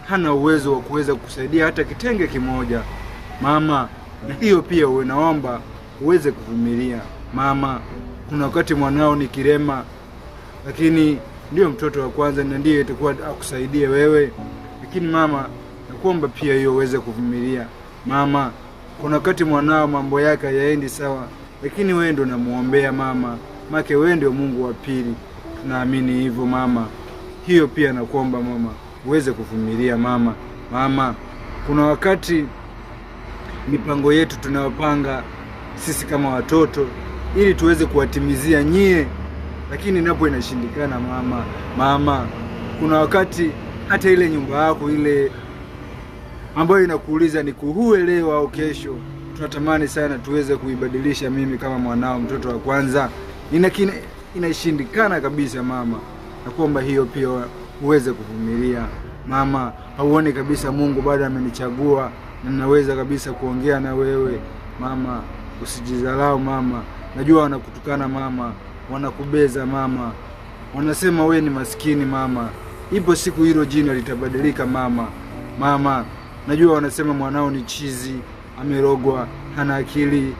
hana uwezo wa kuweza kukusaidia hata kitenge kimoja mama, na hiyo pia uwe naomba uweze kuvumilia mama. Kuna wakati mwanao ni kirema, lakini ndiyo mtoto wa kwanza na ndiye itakuwa akusaidie wewe, lakini mama, nakuomba pia hiyo uweze kuvumilia mama. Kuna wakati mwanao mambo yake hayaendi sawa, lakini wewe ndio namuombea mama, make wewe ndio Mungu wa pili, tunaamini hivyo mama. Hiyo pia nakuomba mama uweze kuvumilia mama. Mama, kuna wakati mipango yetu tunayopanga sisi kama watoto ili tuweze kuwatimizia nyie, lakini napo inashindikana mama. Mama, kuna wakati hata ile nyumba yako ile ambayo inakuuliza ni kuhue leo au kesho, tunatamani sana tuweze kuibadilisha. Mimi kama mwanao mtoto wa kwanza, inashindikana kabisa mama. Nakuomba hiyo pia uweze kuvumilia mama. Hauoni kabisa Mungu bado amenichagua na naweza kabisa kuongea na wewe mama. Usijidharau mama, najua wanakutukana mama, wanakubeza mama, wanasema we ni maskini mama. Ipo siku hilo jina litabadilika mama. Mama, najua wanasema mwanao ni chizi, amerogwa, hana akili.